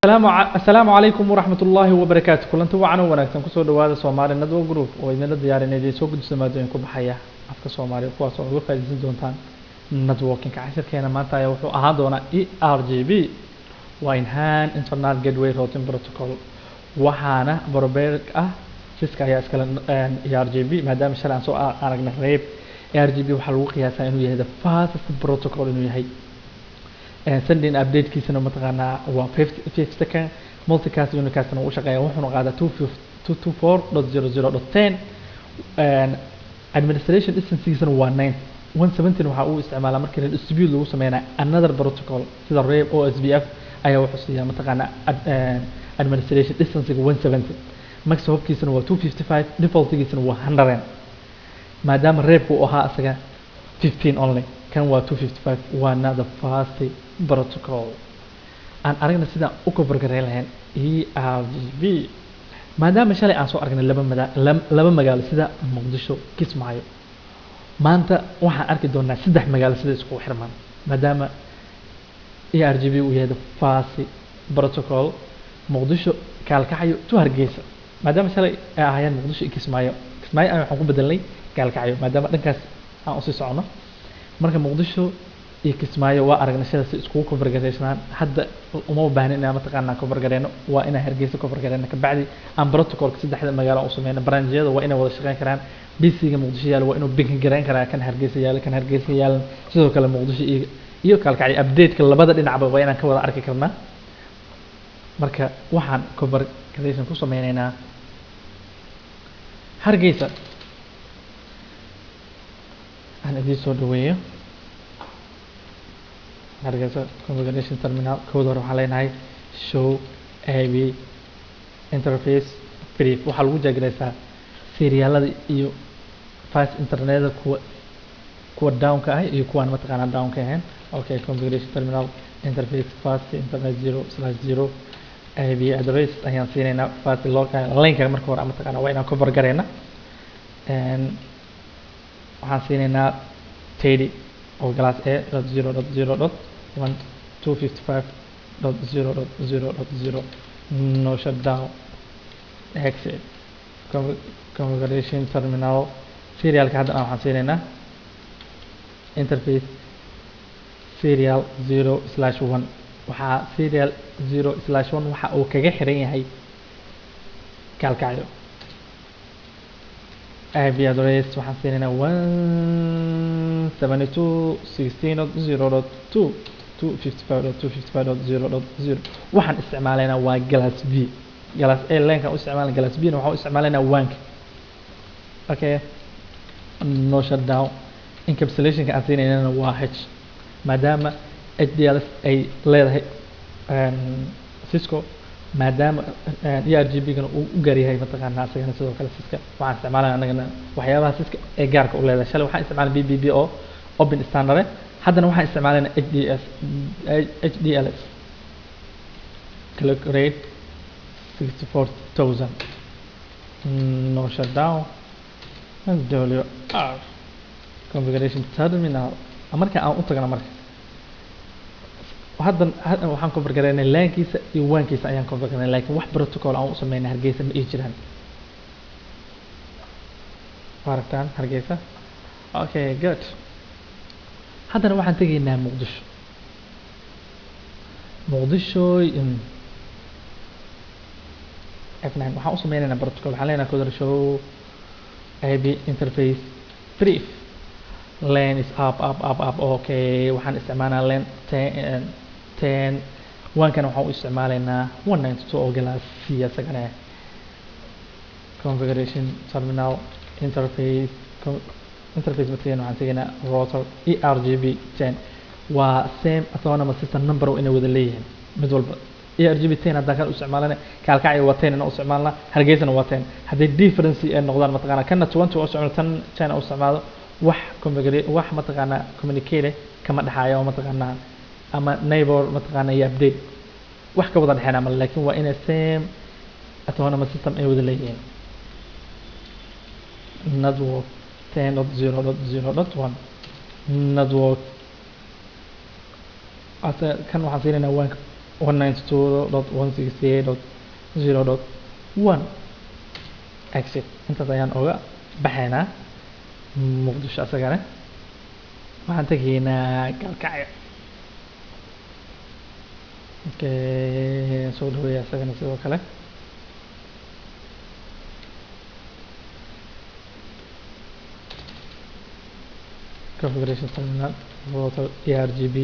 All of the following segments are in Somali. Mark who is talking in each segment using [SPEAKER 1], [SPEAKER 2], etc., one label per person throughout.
[SPEAKER 1] Asalaamu calaykum waraxmat ullaahi wabarakaatu. Kulanti wacan oo wanaagsan, kusoo dhawaada Soomaali Network Group oo idinla diyaarinay idin soo gudbiso maadooyin ku baxaya afka Soomaaliya, kuwaas oo uga faa'iidaysan doontaan networking-ka. Cashirkeena maanta ayaa wuxuu ahaan doonaa EIGRP, waa Enhanced Internal Gateway Routing Protocol, waxaana provider ah Cisco ayaa iskale EIGRP. Maadaama shalay aan soo aragnay RIP, EIGRP waxaa lagu qiyaasaa inuu yahay the fastest protocol inuu yahay. Sending updatekiisana mataqaanaa waa 50 second, multicast, unicastna uu shaqeeya, wuxuuna qaadaa 224.00.10. Administration distancegiisana waa 9 117. Waxaa uu isticmaalaa markii redistribute lagu sameynayo another protocol sida RIP, OSPF ayaa wuxuu siiyaa mataqaanaa administration distancega 170. Max hopkiisana waa 255, defaultgiisana waa 100. Maadaama RIP-ka uu ahaa isaga 15 only, kan waa 255, waana the fast protocol. Aan aragna sidaan u cover gareyn lahayn EIGRP. Maadaama shalay aan soo aragnay laba magaalo sida Muqdisho, Kismaayo, maanta waxaan arki doonaa saddex magaalo sida iskugu xirmaan. Maadaama EIGRP uu yahay the fast protocol, Muqdisho, Gaalkacyo to Hargeysa. Maadaama shalay ay ahaayeen Muqdisho iyo Kismaayo, Kismaayo ayaan waxaan ku bedelnay Gaalkacyo maadaama dhankaas aan usii socono. Marka Muqdisho iyo Kismaayo waa aragnay sida si iskugu cover gareysnaan. Hadda uma baahnin inaan mataqaanaa cover gareyno, waa inaan Hargeysa cover gareyno, kabacdi aan protocolka saddexda magaalo aan u sameyno. Branchyada waa inay wada shaqeyn karaan. PC-ga Muqdisho yaalo waa inuu ping gareyn karaa kan Hargeysa yaalo, kan Hargeysa yaalan sidoo kale Muqdisho iyo Gaalkacyo. Update-ka labada dhinacba waa inaan ka wada arki karnaa. Marka waxaan cover gareysan ku sameyneynaa Hargeysa. Aan idiin soo dhaweeyo Hargeysa. Configuration terminal kooda hore waxaan leenahay show IP interface brief. Waxaa lagu check gareysaa serialada iyo fast ethernetka, kuwa downka ah iyo kuwaan mataqaanaa downka ahayn. Okay, configuration terminal, interface fast ethernet 0/0, IP address ayaan siinaynaa fast local LAN-ka. Marka hore mataqaanaa waa inaan cover gareyna. Waxaan siinaynaa 30 oo class A .0.0.1, 255.0.0.0, no shutdown, exit. Configuration terminal, serialka hadda waxaan siinaynaa interface serial 0/1. Waxaa serial 0/1 waxa uu kaga xiran yahay Gaalkacyo. IP address waxaan siinaynaa 172.16.0.2, 255.255.0.0. Waxaan isticmaalaynaa waa class B, class A LAN-ka u isticmaalna, class B na waxaan u isticmaalaynaa WAN-ka. Okay, no shutdown. Encapsulationka aan siinaynana waa H, maadaama HDLC ay leedahay Cisco, maadaama EIGRP gana uu u gaar yahay mataqaanaa isagana sidoo kale Cisco. Waxaan isticmaalaya anagana waxyaabaha Cisco ee gaarka u leedahay. Shalay waxaan isticmaalay PPP oo open standard, haddana waxaan isticmaalayna HDS, HDLC. Clock rate 64,000, no shutdown, WR. Configuration terminal marka aan u tagno, marka haddan waxaan cover garaynay LAN-kiisa iyo WAN-kiisa ayaan cover garaynay, laakiin wax protocol aan u sameynay Hargeysa ma ii jiraan. Waa aragtaan Hargeysa. Okay, good. Haddana waxaan tegaynaa Muqdisho. Muqdisho F9 waxaan u sameynaynaa protocol. Waxaan leenahay code show IP interface brief, LAN is up, up, up, up. Okay, waxaan isticmaalnaa LAN 10 10, WAN-kana waxaan u isticmaalaynaa 192 oo class C isagana. Configuration terminal, interface, interface matagayna, waxaan tegaynaa router EIGRP 10. Waa same autonomous system number inay wada leeyihiin mid walba. EIGRP 10 haddaan kan u isticmaalana, Kaalkacyo waa 10 inaan u isticmaalna, Hargeysana waa 10. Hadday difference ay noqdaan mataqaana kana 20 u isticmaalo, tan 10 u isticmaalo, wax configure, wax mataqaana communicate kama dhexaayo oo mataqaana ama neighbor mataqaana iyo update wax ka wada dhexeyn ama, laakiin waa inay same autonomous system ay wada leeyihiin. Network 10.0.0.1, network ase kan waxaan siinaynaa WAN-ka 192.168.0.1 exit. Intaas ayaan oga baxaynaa Muqdisho. Asagana waxaan tegaynaa Gaalkacyo. Okay, soo dhaweeya isagana sidoo kale. Configuration terminal, router EIGRP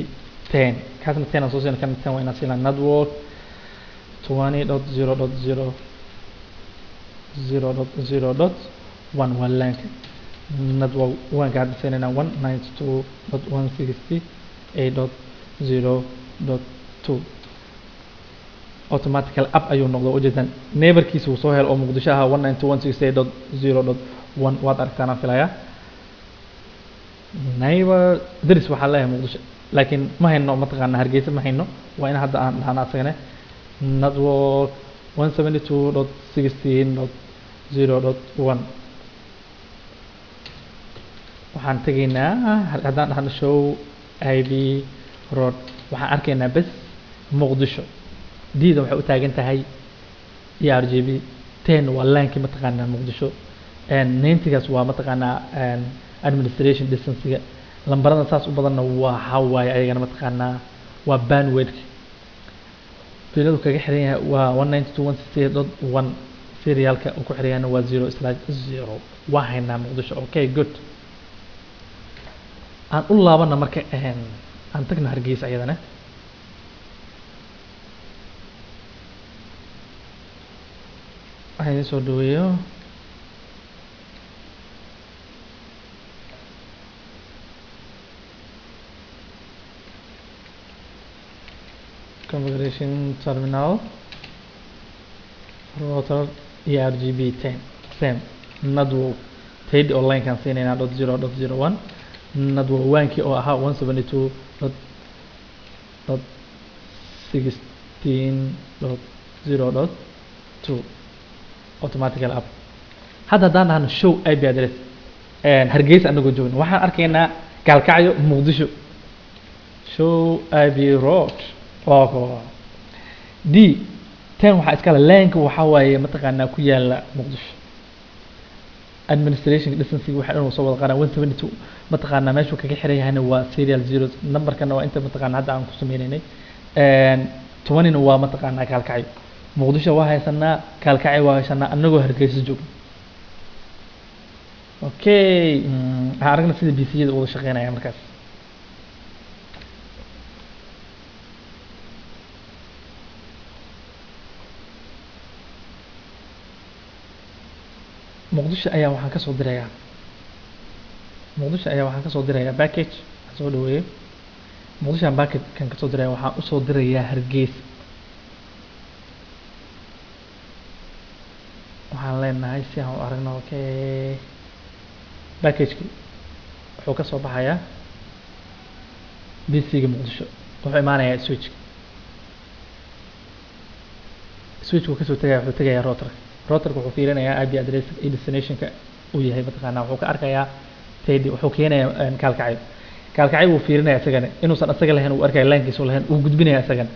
[SPEAKER 1] 10, kaasna 10 aan soo siina, kana 10 waa inaan siinaa. Network 20.0.0.0.1 waa LAN-ka. Network one-ka hadda siinayna 192.168.0.2. Automatically up ayuu noqdo. Ujeedaan neighborkiisa uu soo helo oo Muqdisho ahaa 192.168.0.1. Waad aragtaan aan filayaa. Neighbor daris waxaa leeyahay Muqdisho, laakiin ma hayno mataqaana Hargeysa ma hayno. Waa in hadda aan dhahna asagane network 172.16.0.1. Waxaan tegaynaa, haddaan dhahno show IP route, waxaan arkaynaa bes Muqdisho. D-da waxay u taagan tahay EIGRP 10, waa LAN-kii mataqaanaa Muqdisho. 90gaas waa mataqaanaa administration distancega. Lambarada saas u badanna waxaa waaye ayagana mataqaanaa waa bandwidth. Fiiladu kaga xiran yahay waa 192.168.1, serialka uu ku xiran yahayna waa 0/0. Waa haynaa Muqdisho. Okay, good. Aan u laabana marka, aan tagno Hargeysa ayadana. Waxaan idin soo dhaweeyo configuration terminal, router EIGRP 10, same network 30 online kan siinaynaa .0.01, network one-kii oo ahaa 172..16.0.2. Automatically up. Hadda haddaan dhahno show IP address Hargeysa anagoo joogno, waxaan arkaynaa Gaalkacyo, Muqdisho. Show IP route waa D 10, waxaa iskale LAN-ka waxaa waaye mataqaanaa ku yaala Muqdisho. Administration distancing waxa dhan soo wada qaadana 172 mataqaanaa meeshuu kaga xiran yahayna waa serial zero, numberkana waa inta mataqaanaa hadda aan ku sameynaynay. 20na waa mataqaanaa Gaalkacyo. Muqdisho waa haysanaa, Gaalkacyo waa haysanaa anagoo Hargeysa joogno. Okay, waxaan aragna sida PC-yada wada shaqeynaya markaas. Muqdisho ayaa waxaan kasoo dirayaa, Muqdisho ayaa waxaan kasoo dirayaa package. Waxaan soo dhaweeyey Muqdisho aan package kan kasoo diraya, waxaan usoo dirayaa Hargeysa. Waxaan leenahay si aan u aragno. Okay, packageki wuxuu kasoo baxayaa PC-ga Muqdisho, wuxuu imaanayaa switchka. Switchku kasoo tegaya, wuxuu tegayaa routerka. Routerka wuxuu fiirinayaa IP address iyo destinationka uu yahay mataqaanaa. Wuxuu ka arkayaa 30, wuxuu keenayaa Gaalkacyo. Gaalkacyo wuu fiirinaya isagana inuusan isaga lahayn, uu arkaya LAN-kiisa lahayn, uu gudbinaya isagana,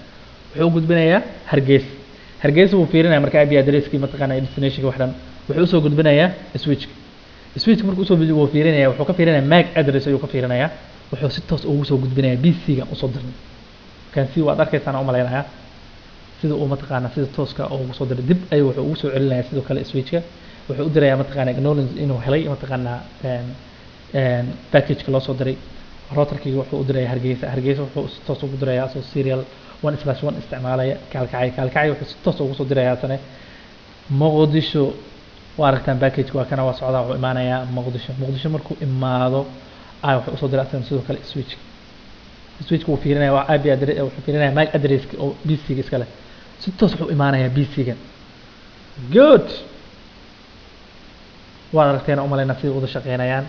[SPEAKER 1] wuxuu u gudbinayaa Hargeysa. Hargeysa wuu fiirinaya marka IP addresskii mataqaanaa destinationka wax dhan, wuxuu usoo gudbinayaa switchka. Switchka markuu usoo gudbiyo wuu fiirinaya, wuxuu ka fiirinaya MAC address ayuu ka fiirinayaa, wuxuu si toos ugu soo gudbinayaa PC-ga usoo dirnay kan. Si waad arkaysaan u malaynayaa sida uu mataqaanaa sida tooska ugu soo diray. Dib ayuu wuxuu ugu soo celinayaa sidoo kale switchka, wuxuu u dirayaa mataqaanaa acknowledge inuu helay mataqaanaa package-ka loo soo diray. Routerkiga wuxuu u dirayaa Hargeysa. Hargeysa wuxuu si toos ugu dirayaa asoo serial 1/1 isticmaalaya Gaalkacyo. Gaalkacyo wuxuu si toos ugu soo dirayaa asane Muqdisho. Waa aragtaan package waa kana, waa socdaa, wuxuu imaanayaa Muqdisho. Muqdisho markuu imaado ay wuxuu usoo diray asana sidoo kale switch. Switchka wuu fiirinaya waa IP address, wuxuu fiirinaya MAC address oo PC-ga iska leh, si toos wuxuu imaanayaa PC-ga. Good, waad aragteen umalaynaa siday wada shaqeynayaan.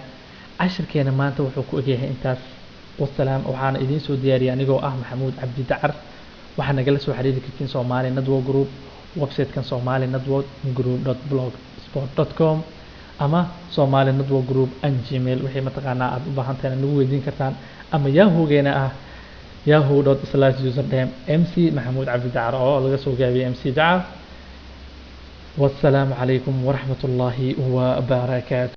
[SPEAKER 1] Cashirkeena maanta wuxuu ku egyahay intaas. Wasalaam. Waxaana idiin soo diyaariyay anigoo ah Maxamuud Cabdi Dacar. Waxaa nagala soo xiriiri kartiin Somali Network Group website-kan somalinetworkgroup.blogspot.com ama Somali Network Group and Gmail. Wixii mataqaanaa aad u baahan tahay nagu weydiin kartaan ama Yahoo-geena ah. Yahoo dot slash username MC Maxamuud Cabdi Dacar oo laga soo gaabiyey MC Dacar. Wassalaamu calaykum waraxmat ullaahi wabarakaatu.